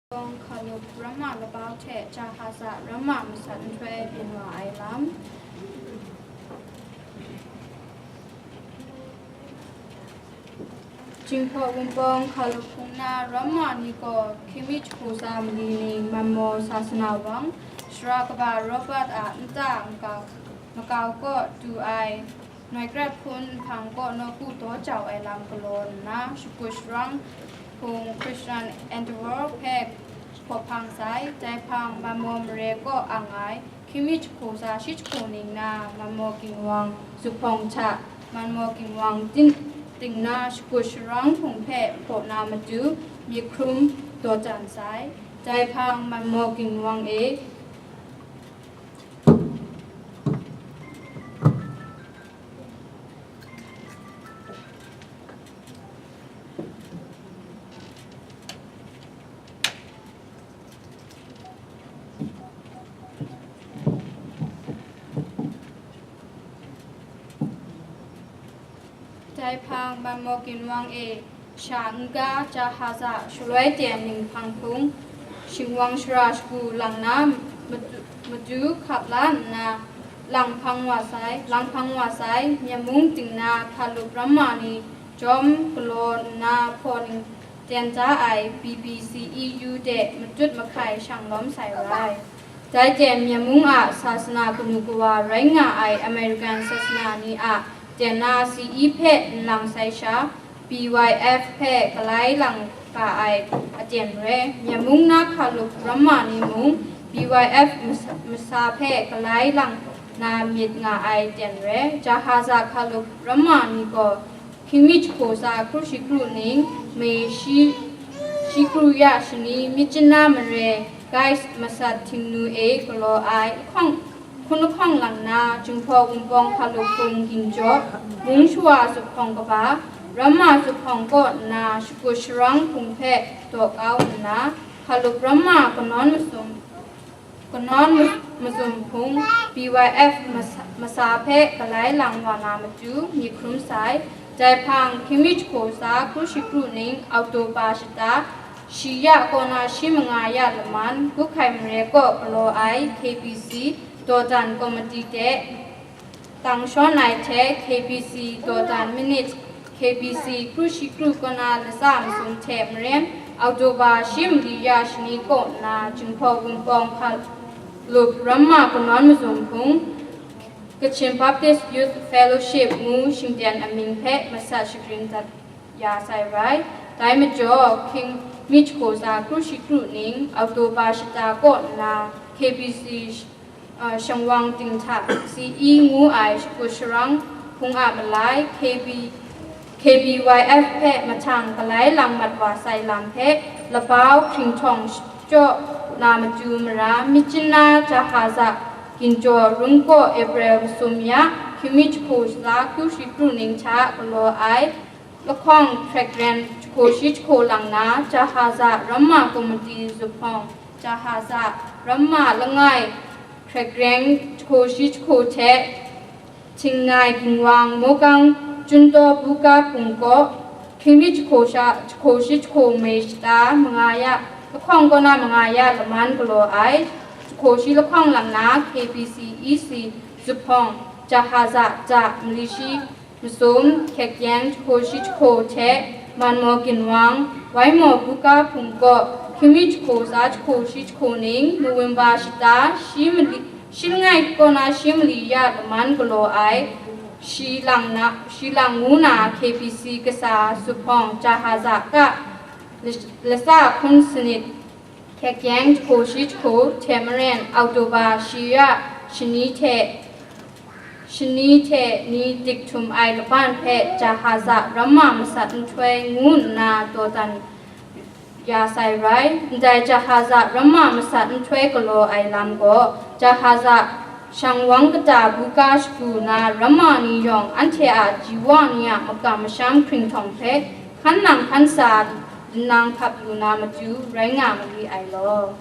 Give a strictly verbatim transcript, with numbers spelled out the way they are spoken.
Kawng Hkalup Ramma Labau hte Jahaza Ramma Masat Nhtoi byin wa ai lam. Jinghpaw Wunpawng Hkalup hpung na Ramma ni gaw hkying mi jahku tsa mali ning Manmaw Sasana Wang, Sara Kaba Robert a nta makau, makau kaw du ai Noi Krat Hpun nhpang kaw nawku daw jau ai lam galaw nna, shakut sharang hpung Christian Endeavour hpe hpaw hpang sai. Dai hpang Manmaw mare kaw ang ai hkying mi jahku tsa shi jahku ning na Manmaw Ginwang zuphpawng hta Manmaw Ginwang tin-, ting na shakut sharang hpung hpe hpaw na matu myit hkrum daw dan sai. Dai hpang Manmaw Ginwang e, dai hpang Manmaw Ginwang e, sha n-ga, Jahaza, shaloi ten ninghpang hpung, shingwang shara shagu lang na matu, matu hkap la nna, lang hpang wa sai, lang hpang wa sai, Myen mung ting na Hkalup Ramma ni jawm galaw nna hpaw ning ten da ai B B C E U de matut mahkai shang lawm sai rai. Dai ten Myen mung a sasana kanu kawa rai nga ai American sasana ni a ten na C E hpe nlang sai sha, B Y F hpe galai lang ga ai aten re. Myen mung na Hkalup Ramma ni mung B Y F masa, masa hpe galai lang na myit nga ai aten re. Jahaza Hkalup Ramma ni gaw hkying mi jahku tsa kru shi kru ning, May shi, shi kru ya shani, Myitkyina mare, Guys masat htingnu e galaw ai lahkawng, hkun lahkawng lang na, Jinghpaw Wunpawng Hkalup hpung ginjaw, mung shawa zuphpawng kaba, Ramma zuphpawng kaw nna shakut sharang hpung hpe daw kau nna, Hkalup Ramma kanawn masum, kanawn ma-, mazum hpung, B Y F masa, masa hpe galai lang wa na matu myit hkrum sai. Dai hpang hkying mi jahku tsa kru shi kru ning October shata, shi ya kaw na shi manga ya laman, Guhkai mare kaw galaw ai K B C dawdan komiti de tang shawn ai hte, K B C dawdan minit, K B C kru shi kru kaw na latsa masum hte maren, October shi mali ya shani kaw nna Jinghpaw Wunpawng Hkalup Ramma kanawn mazum hpung, Kachin Baptist Youth Fellowship ngu shingten amying hpe masat shagrin dat ya sai rai. Dai majaw, hkying mi jahku tsa kru shi kru ning, October shata kaw nna, K B C, uh, shingwang ting hta C E ngu ai shakut sharang hpung a malai, K B, K B Y F hpe mahtang galai lang mat wa sai lam hpe, labau hkringhtawng shachyaw na matu mara, Myitkyina Jahaza ginjaw run kaw April masum ya, hkying mi jahku tsa kru shi kru ning hta galaw ai lahkawng hkrat ren jahku shi jahku lang na, Jahaza Ramma komiti zuphpawng, Jahaza Ramma langai hkrat ren jahku shi jahku hte, Htingnai Ginwang, Mogang Chundaw Buga hpung kaw, hkying mi jahku sha, jahku shi jahku May shata manga ya, lahkawng kaw na manga ya laman galaw ai, jahku shi lahkawng lang na, K B C E C zuphpawng, Jahaza ja mali shi masum, Hkyek Kyeng jahku shi jahku hte, Manmaw Ginwang, Waimaw Buga hpung kaw, hkying mi jahku tsa jahku shi jahku ning, November shata, shi mali, shi langai kaw na shi mali ya laman galaw ai, shi lang na, shi lang ngu na K B C kasa zuphpawng Jahaza ka, latsa hkun sanit, Hkyek Kyeng jahku shi jahku hte maren, October shi ya shani hte, shani hte ni dik htum ai laban hpe Jahaza Ramma Masat Nhtoi ngu nna dawdan ya sai rai. Ndai Jahaza Ramma Masat Nhtoi galaw ai lam gaw, Jahaza shangwang kata buga shagu na ramma ni yawng anhte a ji wa ni a makam masham hkringhtawng hpe hkan nang hkan sa, lanang hpap lu na matu rai nga mali ai law.